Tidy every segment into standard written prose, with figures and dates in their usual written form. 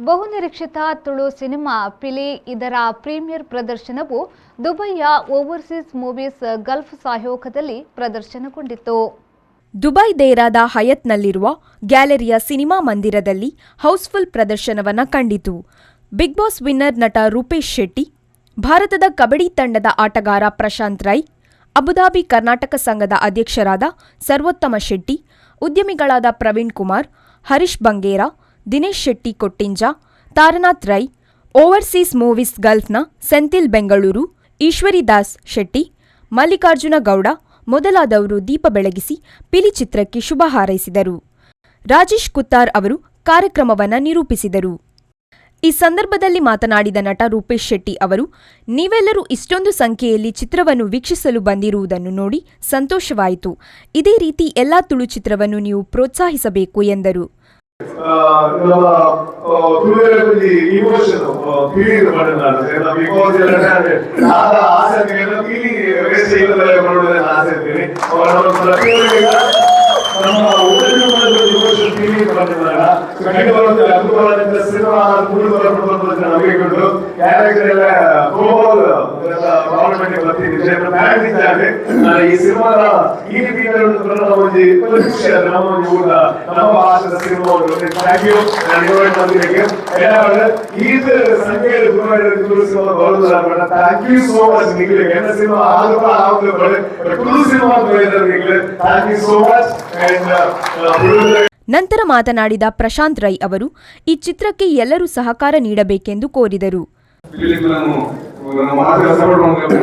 ಬಹುನಿರೀಕ್ಷಿತ ತುಳು ಸಿನಿಮಾ ಪಿಲಿ ಇದರ ಪ್ರೀಮಿಯರ್ ಪ್ರದರ್ಶನವು ದುಬೈಯ overseas movies Gulf ಸಹಯೋಗದಲ್ಲಿ ಪ್ರದರ್ಶನಗೊಂಡಿತು. ದುಬೈ ದೇರಾದ ಹಯತ್ನಲ್ಲಿರುವ ಗ್ಯಾಲರಿಯ ಸಿನಿಮಾ ಮಂದಿರದಲ್ಲಿ ಹೌಸ್ಫುಲ್ ಪ್ರದರ್ಶನವನ್ನ ಕಂಡಿತು. Big boss winner ನಟ ರೂಪೇಶ್ ಶೆಟ್ಟಿ, ಭಾರತದ ಕಬಡ್ಡಿ ತಂಡದ ಆಟಗಾರ ಪ್ರಶಾಂತ್ ರೈ, ಅಬುಧಾಬಿ ಕರ್ನಾಟಕ ಸಂಘದ ಅಧ್ಯಕ್ಷರಾದ ಸರ್ವೋತ್ತಮ ಶೆಟ್ಟಿ, ಉದ್ಯಮಿಗಳಾದ ಪ್ರವೀಣ್ ಕುಮಾರ್, ಹರೀಶ್ ಬಂಗೇರ, ದಿನೇಶ್ ಶೆಟ್ಟಿ ಕೊಟ್ಟಿಂಜ, ತಾರನಾಥ್ ರೈ, ಓವರ್ಸೀಸ್ ಮೂವೀಸ್ ಗಲ್ಫ್ನ ಸೆಂಥಿಲ್ ಬೆಂಗಳೂರು, ಈಶ್ವರಿದಾಸ್ ಶೆಟ್ಟಿ, ಮಲ್ಲಿಕಾರ್ಜುನ ಗೌಡ ಮೊದಲಾದವರು ದೀಪ ಬೆಳಗಿಸಿ ಪಿಲಿ ಚಿತ್ರಕ್ಕೆ ಶುಭ ಹಾರೈಸಿದರು. ರಾಜೇಶ್ ಕುತ್ತಾರ್ ಅವರು ಕಾರ್ಯಕ್ರಮವನ್ನು ನಿರೂಪಿಸಿದರು. ಈ ಸಂದರ್ಭದಲ್ಲಿ ಮಾತನಾಡಿದ ನಟ ರೂಪೇಶ್ ಶೆಟ್ಟಿ ಅವರು, ನೀವೆಲ್ಲರೂ ಇಷ್ಟೊಂದು ಸಂಖ್ಯೆಯಲ್ಲಿ ಚಿತ್ರವನ್ನು ವೀಕ್ಷಿಸಲು ಬಂದಿರುವುದನ್ನು ನೋಡಿ ಸಂತೋಷವಾಯಿತು. ಇದೇ ರೀತಿ ಎಲ್ಲಾ ತುಳು ಚಿತ್ರವನ್ನು ನೀವು ಪ್ರೋತ್ಸಾಹಿಸಬೇಕು ಎಂದರು. ನಮ್ಮ ತುಳುವಲ್ಲಿ ಇಮೋಷನ್ ಫೀಲಿಂಗ್ ಮಾಡಿದ, because ಆಸೆ ಫೀಲಿಂಗ್ ವೇಸ್ಟ್ ಆಸೆ ಇದ್ದೀನಿ. ಪ್ರತಿಯೊಬ್ಬರಿಗೆ ನಮ್ಮ ಇಮೋಷನ್ ಫೀಲಿಂಗ್ ಮಾಡಿದಾಗ ಖಂಡಿತವಾದ ಅದ್ಭುತವಾದ ಸಿನಿಮಾ ಮೂರು ನಮಗೆ ಉಂಟು. ಕ್ಯಾರೆಕ್ಟರ್ ಎಲ್ಲ ಥ್ರೋಬಾಲ್ ಗವರ್ಮೆಂಟ್ ಬರ್ತಿದ್ದೆ. ಈ ಸಿನಿಮಾದ ಈ ಒಂಜಿ ಖುಷಿ ಆದ್ರೆ ನಮ್ಮ ಒಂಜಿ ಊರ, ನಮ್ಮ ಭಾಷೆದ cinema. Thank you. ಬಂದಿದ್ದಕ್ಕೆ ಈ ಸಂಖ್ಯೆಯಲ್ಲಿ ತುಳು ಸಿನಿಮಾ ಬರೋದಿಲ್ಲ. Thank you so much. ನಿಗ್ಲಿಗೆ ಎನ್ನ ಸಿನಿಮಾ ಆದ್ರೂ ಆಗುದು, Tulu cinema. Thank you so much and ನಂತರ ಮಾತನಾಡಿದ ಪ್ರಶಾಂತ್ ರೈ ಅವರು, ಈ ಚಿತ್ರಕ್ಕೆ ಎಲ್ಲರೂ ಸಹಕಾರ ನೀಡಬೇಕೆಂದು ಕೋರಿದರು. ನಾನು ಮಾತ್ರ ಸಪೋರ್ಟ್ ಮಾಡ್ಬೇಕು.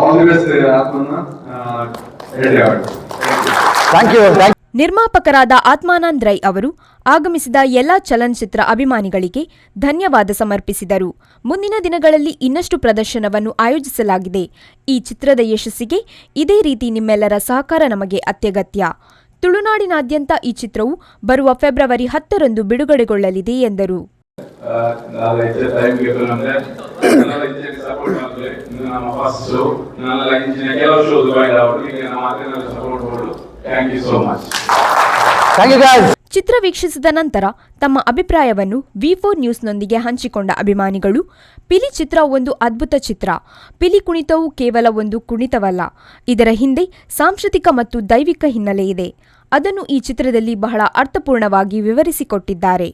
All the best ಆತ್ಮನ್ನ ready. Thank you, thank ನಿರ್ಮಾಪಕರಾದ Atmanand Rai ಅವರು ಆಗಮಿಸಿದ ಎಲ್ಲಾ ಚಲನಚಿತ್ರ ಅಭಿಮಾನಿಗಳಿಗೆ ಧನ್ಯವಾದ ಸಮರ್ಪಿಸಿದರು. ಮುಂದಿನ ದಿನಗಳಲ್ಲಿ ಇನ್ನಷ್ಟು ಪ್ರದರ್ಶನವನ್ನು ಆಯೋಜಿಸಲಾಗಿದೆ. ಈ ಚಿತ್ರದ ಯಶಸ್ಸಿಗೆ ಇದೇ ರೀತಿ ನಿಮ್ಮೆಲ್ಲರ ಸಹಕಾರ ನಮಗೆ ಅತ್ಯಗತ್ಯ. ತುಳುನಾಡಿನಾದ್ಯಂತ ಈ ಚಿತ್ರವು ಬರುವ ಫೆಬ್ರವರಿ 10ರಂದು ಬಿಡುಗಡೆಗೊಳ್ಳಲಿದೆ ಎಂದರು. ಟೈಮ್ ಅಂದ್ರೆ ಸಪೋರ್ಟ್ ಮಾಡ್ತಾರೆ. ಇದು ನಮ್ಮ ಫಸ್ಟ್ ಶೋ. ನನ್ನೆಲ್ಲ ಇಂಚಿನ ಕೆಲವು ಶೋ ದುಬೈ ಈಗ ನಮ್ಮ ಸಪೋರ್ಟ್ ಕೊಡು. Thank you so much. Thank you guys. ಚಿತ್ರ ವೀಕ್ಷಿಸಿದ ನಂತರ ತಮ್ಮ ಅಭಿಪ್ರಾಯವನ್ನು ವಿ4 ನ್ಯೂಸ್ನೊಂದಿಗೆ ಹಂಚಿಕೊಂಡ ಅಭಿಮಾನಿಗಳು, ಪಿಲಿ ಚಿತ್ರ ಒಂದು ಅದ್ಭುತ ಚಿತ್ರ. ಪಿಲಿ ಕುಣಿತವು ಕೇವಲ ಒಂದು ಕುಣಿತವಲ್ಲ, ಇದರ ಹಿಂದೆ ಸಾಂಸ್ಕೃತಿಕ ಮತ್ತು ದೈವಿಕ ಹಿನ್ನೆಲೆ ಇದೆ. ಅದನ್ನು ಈ ಚಿತ್ರದಲ್ಲಿ ಬಹಳ ಅರ್ಥಪೂರ್ಣವಾಗಿ ವಿವರಿಸಿಕೊಟ್ಟಿದ್ದಾರೆ.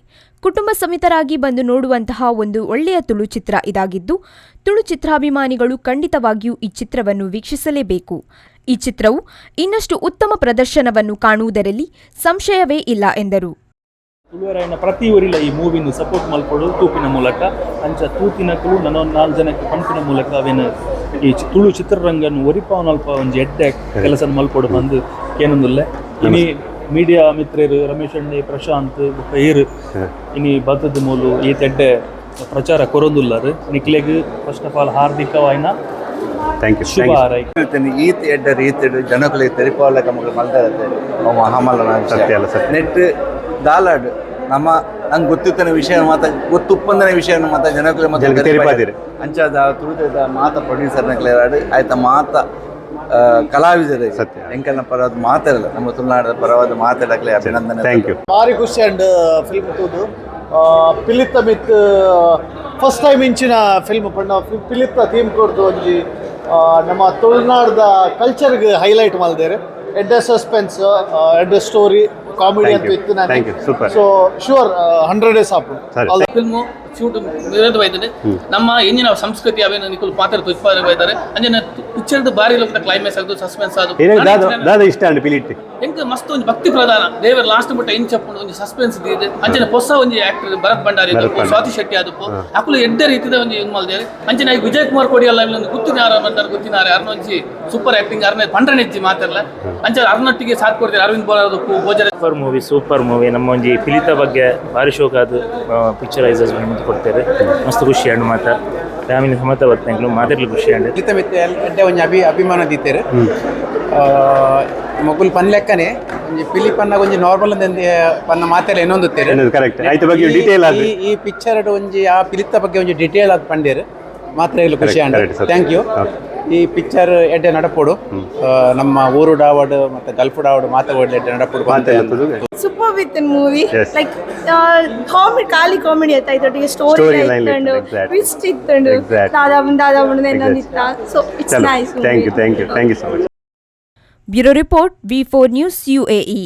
ಕುಟುಂಬ ಸಮೇತರಾಗಿ ಬಂದು ನೋಡುವಂತಹ ಒಂದು ಒಳ್ಳೆಯ ತುಳು ಚಿತ್ರ ಇದಾಗಿದ್ದು, ತುಳು ಚಿತ್ರಾಭಿಮಾನಿಗಳು ಖಂಡಿತವಾಗಿಯೂ ಈ ಚಿತ್ರವನ್ನು ವೀಕ್ಷಿಸಲೇಬೇಕು. ಈ ಚಿತ್ರವು ಇನ್ನಷ್ಟು ಉತ್ತಮ ಪ್ರದರ್ಶನವನ್ನು ಕಾಣುವುದರಲ್ಲಿ ಸಂಶಯವೇ ಇಲ್ಲ ಎಂದರು. ತುಳುವರಾಯನ ಪ್ರತಿ ಊರಿಲ್ಲ ಈ ಮೂವಿನ ಸಪೋರ್ಟ್ ಮಲ್ಪೊಡು ತೂಪಿನ ಮೂಲಕ. ಅಂಚ ತೂತಿನಕುಲು ನನ್ನ ನಾಲ್ಕು ಜನಕ್ಕೆ ಪಂಪಿನ ಮೂಲಕ ಅವೇನು ಈ ತುಳು ಚಿತ್ರರಂಗನ್ನು ಒರಿಪಾವನಲ್ಪ ಒಂಜಿ ಎಡ್ಡೆ ಕೆಲಸ ಮಲ್ಪೊಡು ಬಂದು ಏನೊಂದುಲ್ಲೆ. ಇನಿ ಮೀಡಿಯಾ ಮಿತ್ರರು ರಮೇಶ್ ಅಣ್ಣೆ, ಪ್ರಶಾಂತ್ ಬೊಕ್ಕ ಏರು ಇನಿ ಬತ್ತದ ಮೂಲು ಈ ಎಡ್ಡೆ ಪ್ರಚಾರ ಕೊರೊಂದುಲ್ಲಾರು. ನಿಕ್ಲೆಗ್ first of all ಹಾರ್ದಿಕವಾಯಿನ thank you. ಶುಭ ಹಾರೈಕೆ. ಹೇಳ್ತೇನೆ, ಈತ್ ಎಡ್ಡ ರೀತಿಡ್ ಜನಕುಲೆಗ್ ತೆರಿಪಾವಲಕ ಮಗಳು ಮಲ್ದಾರತೆ ಮಹಾಮಲ್ಲನ. ಸತ್ಯ ಅಲ್ಲ, ಸತ್ಯ. ನೆಟ್ ದಾಲಾಡ್ ನಮ್ಮ ನಂಗೆ ಗೊತ್ತಿತ್ತನ ವಿಷಯ ಮಾತ, ಗೊತ್ತುಪ್ಪಂದನ ವಿಷಯ ಮಾತ ಜನಕುಲೆ ಮಾತ ಜನಕ್ಕೆ ತೆರಿಪಾದಿರು. ಅಂಚಾದ ತುಳುದ ಮಾತ ಪ್ರೊಡ್ಯೂಸರ್ ನಕ್ಲೇರಾಡ್ ಆಯ್ತ ಮಾತ ಕಲಾವಿದರು ಸತ್ಯ. ಎಂಕಲ್ನ ಪರವಾದ ಮಾತಾಡಲ್ಲ, ನಮ್ಮ ತುಳುನಾಡದ ಪರವಾದ ಮಾತಾಡಕ್ಲೆ ಅಭಿನಂದನೆ. Thank you. ಭಾರಿ ಖುಷಿ ಅಂಡ್ ಫಿಲ್ಮ್ ತೂದು. ಪಿಲಿತ್ತ ಮಿತ್ ಫಸ್ಟ್ ಟೈಮ್ ಇಂಚಿನ ಫಿಲ್ಮ್ ಪಂಡ ಪಿಲಿತ್ತ ಥೀಮ್ ಕೊಡ್ದು ಒಂಜಿ ನಮ್ಮ ತುಳುನಾಡ್ದ ಕಲ್ಚರ್ಗೆ ಹೈಲೈಟ್ ಮಲ್ದೇರು. ಎಡ್ಡೆ ಸಸ್ಪೆನ್ಸ್, ಎಡ್ಡೆ story, comedy Thank ಅಂತ you. ಇತ್ತು. Thank you. Super. So sure 100 days ಆಪು. ಸರಿ. ಫಿಲ್ಮು ಶೂಟ್ ವಿರೋಧವಾಯ್ತಾನೆ. ನಮ್ಮ ಎಂಜಿನ ಸಂಸ್ಕೃತಿ ಅವೇನು ನಿಕುಲ್ ಪಾತ್ರ ತುಚ್ಪಾದ ಬೈತಾರೆ. ಅಂಜನ ಪಿಕ್ಚರ್ದು ಬಾರಿ ಲೋಕದ ಕ್ಲೈಮ್ಯಾಕ್ಸ್ ಅದು ಸಸ್ಪೆನ್ಸ್ ಅದು. ಏನಾಗ ದಾದ ದಾದ ಇಷ್ಟ ಅಂಡ್ ಪಿಲಿಟ್? ಎಂಕ್ ಮಸ್ತ್ ಒಂಜಿ ಭಕ್ತಿ ಪ್ರಧಾನ. ದೇವರ ಲಾಸ್ಟ್ ಮುಟ್ಟ ಇಂಚಪ್ಪುಂಡು ಒಂಜಿ ಸಸ್ಪೆನ್ಸ್ ದೀದ್. ಅಂಚನೆ ಹೊಸ ಒಂಜಿ ಆಕ್ಟರ್ ಭರತ್ ಭಂಡಾರಿ ಭರತ್ ಆದುಪ್ಪು, ಭಂಡಾರಿ. ಸ್ವಾತಿ ಶೆಟ್ಟಿ ಆದುಪ್ಪು, ಅಕುಲು ಎಡ್ಡೆ ರೀತಿದ ಒಂಜಿ ಇದು ಮಲ್ದೇರು. ಅಂಚನೆ ವಿಜಯ್ ಕುಮಾರ್ ಕೊಡಿಯಲ್ಲ ಒಂದು ಗುತ್ತಿನಾರ ಬಂದಾರ, ಗುತ್ತಿನಾರ ಅರ್ನ ಒಂಜಿ ಸೂಪರ್ ಆಕ್ಟಿಂಗ್. ಅರ್ನ ಪಂಡ್ರನೆಜ್ಜಿ ಮಾತಾರಲ್ಲ. ಅಂಚೆ ಅರ್ನೊಟ್ಟಿಗೆ ಸಾಥ್ ಕೊಡ್ತಾರೆ ಅರವಿಂದ್ ಬೋಲಾರ್ ಆದುಪ್ಪು, ಭೋಜರ super movie, super movie. ನಮ್ಮ ಒಂಜಿ ಪಿಲಿತ ಬಗ್ಗೆ ಭಾರಿ ಶೋಕ್ ಅದು ಪಿಕ್ಚರೈಸರ್ಸ್ ಮುಂದೆ ಕೊಡ್ತಾರೆ. ಮಸ್ತ್ ಖುಷಿ ಅಂಡ್ ಮಾತ ಫ್ಯಾಮಿಲಿ ಸಮೇತ ಬರ್ತಂಗ್ಲು ಮಾತಾಡ್ಲಿ ಖುಷಿ ಅಂಡ್. ಪಿಲಿತ ಮಿತ್ತ ಎಡ್ಡೆ ಒಂಜಿ ಅಭಿಮಾನ ದೀತೆರ್. ಮೊಗುಲ್ ಪನ್ ಲೆಕ್ಕನೆ ಒಂಜಿ ಪಿಲಿ ಪನ್ನಾಗ ಒಂಜಿ ನಾರ್ಮಲ್ ಪನ್ನ ಮಾತೆಲ್ಲ ಏನೊಂದುತ್ತೇರು. ಏನದು ಕರೆಕ್ಟ್. ಆಯ್ತು ಬಗ್ಗೆ ಡೀಟೇಲ್ ಆದ್. ಈ ಈ ಪಿಕ್ಚರ್ ಒಂಜಿ ಆ ಪಿಲಿತ್ತ ಬಗ್ಗೆ ಒಂಜಿ ಡಿಟೇಲ್ ಆದ್ ಪಂಡೇರು. ಮಾತ್ರ ಇಲ್ಲಿ ಖುಷಿ and. Correct, thank you. Okay. ಈ ಪಿಕ್ಚರ್ ಎಡ್ಡೆ ನಡಪೊಡು. ನಮ್ಮ ಊರು ಡಾವಡ್ ಮತ್ತೆ ಗಲ್ಫ್ ಡಾವಡ್ ಮಾತ ಒಳ್ಳೆ ಎಡ್ಡೆ ನಡಪೊಡು. Super with movie. Like comedy, ಖಾಲಿ ಕಾಮಿಡಿ ಆಯ್ತಾ, ಇದರೊಟ್ಟಿಗೆ ಸ್ಟೋರಿ Story line ಇತ್ತುಂಡು, ಇತ್ತು, exactly. Twist ಇತ್ತುಂಡು. ದಾದಾ ದಾದಾ ಇತ್ತ. So it's nice. Thank you, thank you, thank you so much. Bureau report, V4 news, UAE.